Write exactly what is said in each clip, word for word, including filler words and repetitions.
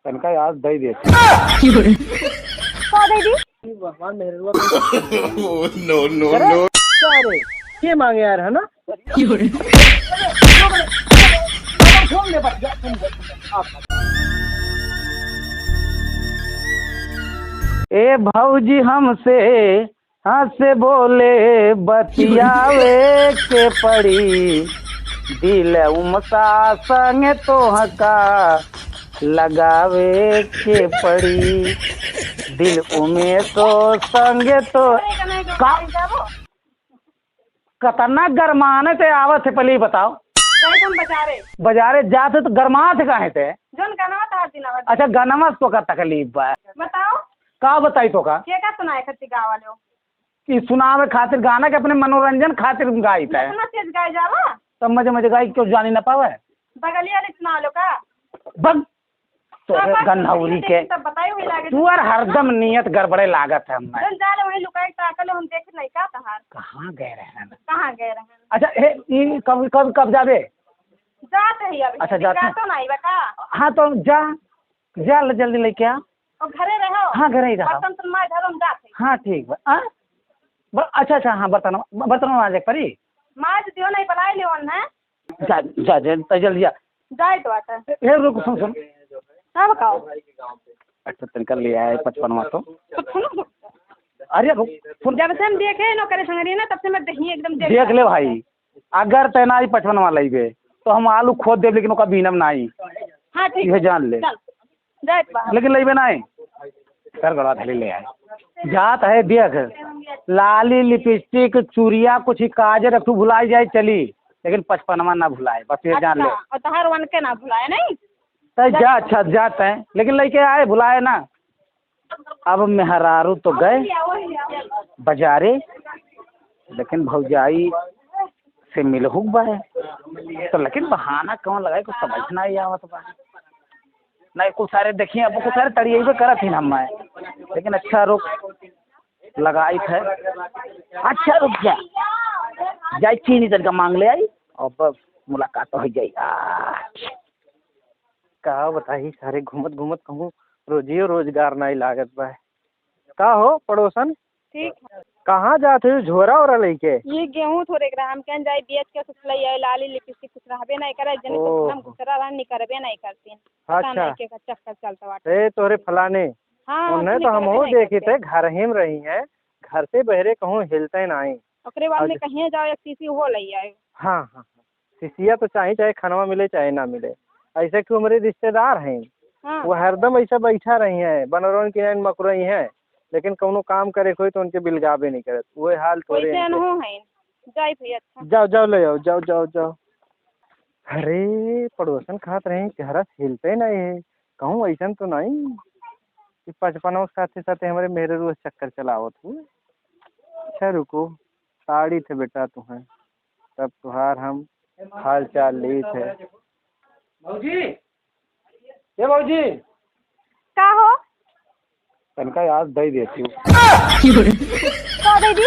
तनका याद दे देती। का दे दी? भगवान मेहररुआ। Oh, no, no, अरे, no। क्या रे? के मांगे यार, है ना? ए भौजी हमसे हंस बोले बतियावे के पड़ी, दिल उमसा संग तोहका लगावे के पड़ी, दिल उमेशो संग तो का? कतना गरमाने ते आवत है, पहले ही बताओ। गए हम बाजारे। बाजारे जाते तो गरमात काहे ते? जोन गनवा तहार दिनावा दे। अच्छा, गनवा तो का तकलीफ बा? बताओ। का बताई तो का? के का सुनाए खत्ती गावा लो? कि सुनावे खातिर गाना के अपने मनोरंजन खातिर गाइत है। इतना तेज गाए जाला? तब मजे मजे गाई क्यों जानी ना पावे? बगलिया वाली सुना लो का? बग तो तो का गन्हौरी करती के। सब बताई हुई लागे। तू यार हरदम नियत गड़बड़े लागत है हमें। जन जा ले वहीं लुकाई ताकल हम देख नहीं का तहार। कहाँ गए रहन? कहाँ गए रहन? अच्छा, हे, ई कब, कब, कब जाबे? जात है अभी। अच्छा, जात है। तो नहीं बा का? हाँ, तो जा, जा ले, जल्दी लेके आ। और घरे रहो। हाँ, घरे ही रहो। बर्तन तुम माय धरो, हम जात है। हाँ, ठीक बा। आ? ब-, अच्छा, अच्छा, हाँ, बर्तन, बर्तन माजे परी? माज दियो नहीं, बुलाई लियो ने। जा, जा, जा, जा, जल्दी जा। जाए तो आता। ए, रुक, सुन, सुन। का बताओ? अच्छा, तनिका ले आए पचपनवा तो। तो सुनो, सुनो। अरे, रुक, सुन। जब से हम देखे हैं नौकरी संगरी ना, तब से मैं दही एकदम देख देख ले भाई, अगर तैना ही पचपनवा लइबे, तो हम आलू खोद देब, लेकिन ओका बीनम नाई। हाँ, ठीक ये है। जान ले। चल। जाए बा। लेकिन लइबे नाई। कर गड़वा धली ले आए। जात है देख, लाली, लिपस्टिक, चूड़िया, कुछ ही काजर, एक ठो भुलाई जाए चली, लेकिन पचपनवा ना भुलाए, बस ये जान ले। अच्छा, और तहार वन के ना भुलाए, नहीं? तो जा, अच्छा, जात है, लेकिन लइके आए, भुलाए ना। अब मेहरारू तो गए बाजारे, लेकिन भौजाई से मिलहुक बा है। तो लेकिन बहाना कौन लगाए, कुछ समझ ना ही आवत बा। नहीं, कुछ सारे देखिए, अब कुछ सारे तड़ियबे करत ही हम, लेकिन अच्छा रुक लगाई थे। अच्छा रुक जा, जाई चीनी तनका मांग ले आई और बस मुलाकात हो जाई। आ, का बताई, सारे घूमत घूमत कहूँ रोजियो रोजगार नाई लागत बा। का हो पड़ोसन? ठीक है। कहाँ जात हो झोरा ओरा लइके? ये गेहूँ थोड़े ग्राम के जाई बेच के कुछ ले आई, लाली लिपस्टिक कुछ रहबे नहीं करे, जने तो ओह। हम घुसरा रहन निकरबे नहीं करतीन। पता अच्छा। नहीं के का चक्कर चलता बाटे। ए, तोहरे फलाने। हाँ, उन्हें तो हम हो देखी थे, घर ही में रही हैं, घर से बहरे कहूँ हिलते नहीं। ओकरे बाद में अच्छा। कहीं जाओ, एक शीशी हो ले आए। हाँ, हाँ, हाँ। शीशिया तो चाहे, चाहे खानवा मिले, चाहे ना मिले। ऐसे कि हमारे रिश्तेदार हैं, हाँ। वो हरदम ऐसा बैठा रही हैं, बनरौन की नाइन मकुरई हैं, लेकिन कौनो काम करे कोई तो उनके बिलगाबे नहीं करत। वो हाल तोरे वैसे इनके। अनहो हैं, जाई भैया, अच्छा। जाओ, जाओ, ले आओ, जाओ, जाओ, जाओ। अरे, पड़ोसन खात रहे, चेहरा से हिलते नहीं है, कहूँ ऐसन तो नहीं कि पचपनों के साथे साथे हमारे मेहररुआ चक्कर चलावत हो। अच्छा, रुको, ताड़ी थे बेटा तुम्हें, तब तुहार हम हाल चाल ली थे। भौजी, ए भौजी, का हो? तनका याद दे देती हूँ। का दे दी?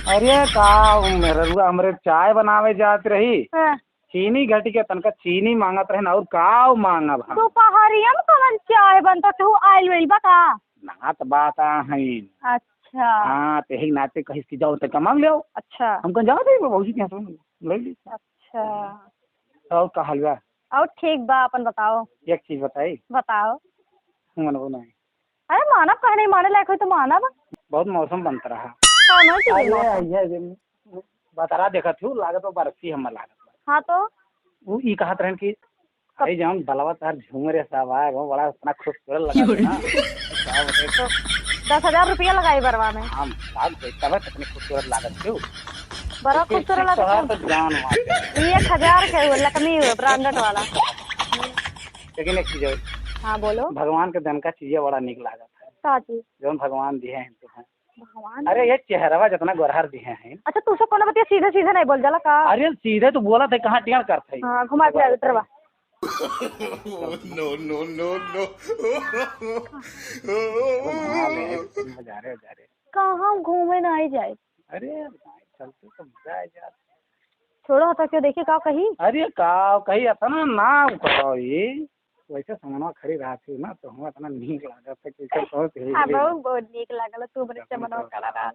अरे का, मेहररुआ हमरे चाय बनावे जात रही, हाँ। चीनी घटी के तनका चीनी मांगत रहे ना, और का मांगब हम? दोपहरिया में कवन चाय बनता, केहू आइल वाइल बा का? ना, त बात आ हईन। अच्छा। हाँ, त यही नाते कहिस कि जाओ तनका मांग लेओ। अच्छा। हम कहेन जाओ दे भौजी के यहाँ से ले ली। अच्छा। और का हाल बा? और ठीक बा, अपन बताओ। एक चीज बताई? बताओ। मन वो नहीं। अरे मानब, कहे नहीं माने लायक होई तो मानब। बहुत मौसम बनत रहा। कौनो चीज अरे, मौसम। ये दिन बतरा देखत हूँ, लागत बा बरसी हमर लागत बा। हाँ तो? उ ई कहत रहन कि कब? अरे जौन बलवा तार झूमरे साहब आए, वो बड़ा इतना खूबसूरत लगा था ना। का बताई? तो दस हजार रुपया लगाई बरवा में। हम बात देखता बा, कितनी खूबसूरत लागत थी। बड़ा तो खूबसूरत लागत तोहार थी। तो जान मार दे। ये एक हजार के हुए, लकमी हुए, branded वाला। लेकिन एक चीज और। हाँ, बोलो। भगवान के देन का चीजें बड़ा निक लागत है। का चीज? जौन भगवान दिए हैं तुहें। भगवान अरे, दिए? ये चेहरवा जितना गोरहर दिए हैं। अच्छा, तू सब कोनो बतिया सीधे सीधे नहीं बोल जाला का? अरे, सीधे तो बोला थे, कहाँ टेढ़ करत है? हाँ, घुमा के लाओ, उतरवा। No, no, no, no। घुमा ले, मजा रे, मजा रे। कहाँ घूमे ना आई जाए? अरे, चलते तो मजा आ जाए। छोड़ो, हटा के देखिए, का कही? अरे, का कही, इतना ना कहो ये। वैसे समनवा खड़ी रहत ही ना, तो हमरा इतना नीक लागत है कि एकर बहुत ही हाँ, बहुत, बहुत नीक लागल, तू बड़े समनवा खड़ा रहत।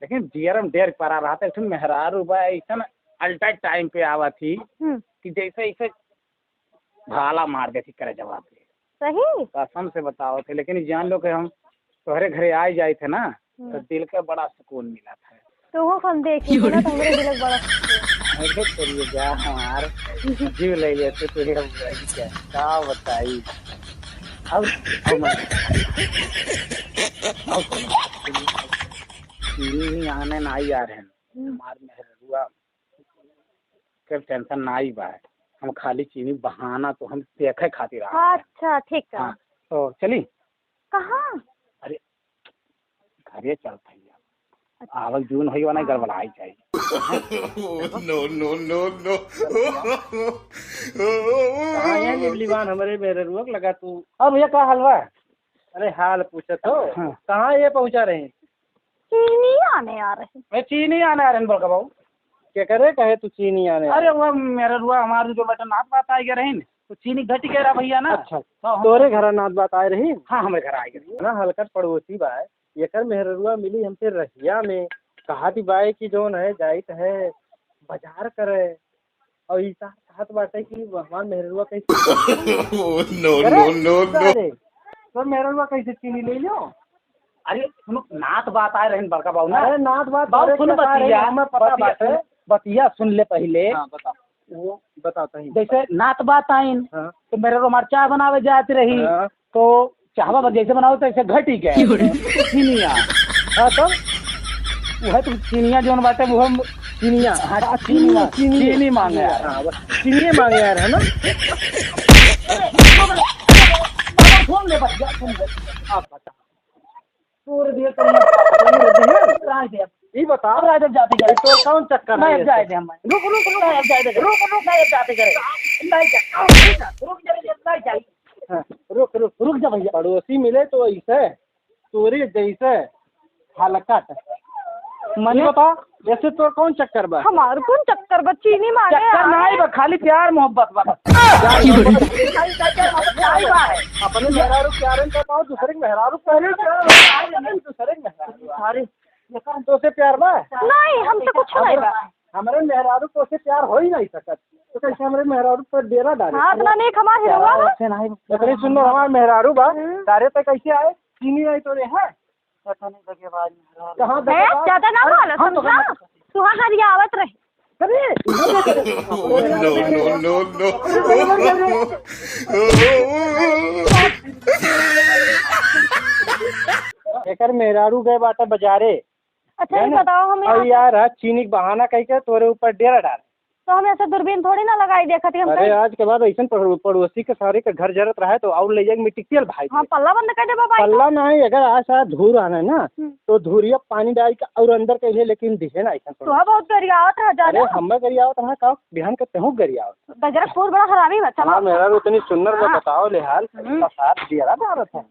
लेकिन जियरम डेर परा रहत है, एक ठो मेहरारू बा, ऐसन अल्टा टाइम पे आवत ही हम्म। कि जैसे, ऐसे भाला मार देती करे जवाब दे। सही? कसम से बतावत है, लेकिन जान लो कि हम तोहरे घरे आए जाए थे ना, तो हम्म। दिल का बड़ा सुकून मिला था। तो वो हम देखे थे ना, तो हमरे दिल का बड़ा सुकून। अरे चलिए जा हमार जीव ले लेते तो ये अब रही क्या? का बताई? अब, अब मैं, अब चीनी आने ना ही आ रहे हैं। हम्म। हमार मेहरुआ के टेंशन ना ही बा। हम खाली चीनी बहाना तो हम देखे खातिर आ रहे हैं। अच्छा, ठीक है। हाँ, तो चली? कहाँ? अरे, घरे चलत हई। अच्छा। आवल जून होई, वना हाँ। गड़बड़ाई जाई। No, no, no, no। कहाँ है निबलीवान हमरे मेहरुआ के लगा तू? अब ये का हलवा? अरे हाल पूछत हो? हाँ। कहाँ ये पहुँचा रहे? चीनी आने आ रहे। मैं चीनी आने आ रहे हैं बड़का बाबू। के करे कहे तू चीनी आने आ अरे रहे? वो मेहरुआ हमारे जो बेटा नात बात आ गया रही ना, तो चीनी घट गया रहा भैया ना। अच्छा, तो हम तोरे घर नात बात आए रही? हाँ, हमरे घर आ गए। ना हलकट पड़ोसी बा, एकर मेहरुआ मिली हमसे रहिया में, कहत बाय कि जौन है जाइत है बाजार करे, और ई साथ कहत बाटे कि हमार मेहरुआ कैसे Oh, no, करे? No, no, no। अरे, तो मेहरुआ कैसे चीनी ले लो? अरे सुनो, नात बात आए रहन बड़का बाबू ना। अरे नात बात बाबू करे सुन के सारे बतिया, हमें पता बतिया बाटे। सुन, बतिया सुन ले पहिले। हाँ, बता। वो बताता ही। जैसे नात बात आइन, हाँ। तो मेहरुआ हमार चाय बनावे जात रही, हाँ। तो चाहवा बस जैसे बनाओ तो ऐसे घट ही गए। क्यों रे? चीनिया। हाँ, तो? वह तो चीनिया जौन बाटे, वो हम चीनिया। हाँ, हाँ, चीनिया। चीनी, चीनी। चीनी मांगे यार। हाँ, बस चीनी मांगे यार, है ना? सुन ले बस, सुन ले। आप बता। तोर दिए तो मैं तोर दिए। राय दे। ई बता। अब राय दे, जाती जाए। तो कौन चक्कर नहीं, है? जाए दे हम। रुक, रुक, रुक। नहीं, अब जाए दे। रुक, रुक, नहीं, अब जाती करे। नहीं जा। रुक जा, रुक जा, नहीं जा। हाँ, रुक, रुक, रुक जा भैया। पड़ोसी मिले तो ऐसे, तोरे जैसे हलकट। मने? ये बता, ऐसे तोर कौन चक्कर बा? हमार कौन चक्कर बा? चीनी मांगे चक्कर आ नहीं रहे। बा, खाली प्यार मोहब्बत बा। प्यार मोहब्बत। खाली चक्कर मोहब्बत नहीं बा। अपने मेहरारू प्यार में बताओ, दूसरे के मेहरारू पहले प्यार, दूसरे के मेहरारू। अरे, तो से प्यार बा? नहीं, हमसे कुछ नहीं बा। हमरे मेहरारू तो से प्यार हो ही नहीं सकत। तो कैसे हमरे मेहरारू पर डेरा डाले? हाँ, इतना नेक हमार हिरवा बा। ऐसे नहीं। इतनी सुंदर हमार मेहरारू बा। हम्म। तारे पे कैसे आए? चीनी आई तो रे है। पता नहीं दगेबाज मेहरारू। कहाँ हैं? दगेबाज? ज्यादा ना अरे, बोला, हम तो समझा? कहाँ तुहा गरियावत रहे। अरे, No, no, no, no। एकर मेहरारू गए बाटे बाजारे। अच्छा, है ये ना? बताओ हमें और आप यार, आज चीनी के बहाना कह के तोरे ऊपर डेरा डाल। तो हम ऐसे दूरबीन थोड़ी ना लगाई देखत कि हम अरे, कहीं आज के बाद ऐसन पड़ो-, पड़ोसी के सारे के घर जरत रहे तो और ले जाके मिट्टी के तेल भाई हाँ, दे। पल्ला बंद कर दे बाबा। पल्ला नहीं, अगर आज सारा धूर आना है ना, हम्म। तो धूरिया पानी डाल के और अंदर के लिए, लेकिन दिखे ना ऐसन पड़ोसी। तो बहुत गरियावत रह जा अरे, ना। हम गरियावत रहा का, बिहान के तेहू गरियावत। गजरक बहुत बड़ा हरामी बच्चा हाँ, बा। मेहरारू इतनी सुंदर बा, हाँ। बताओ ले हाल, हम्म। का साथ दिया ना भारत है।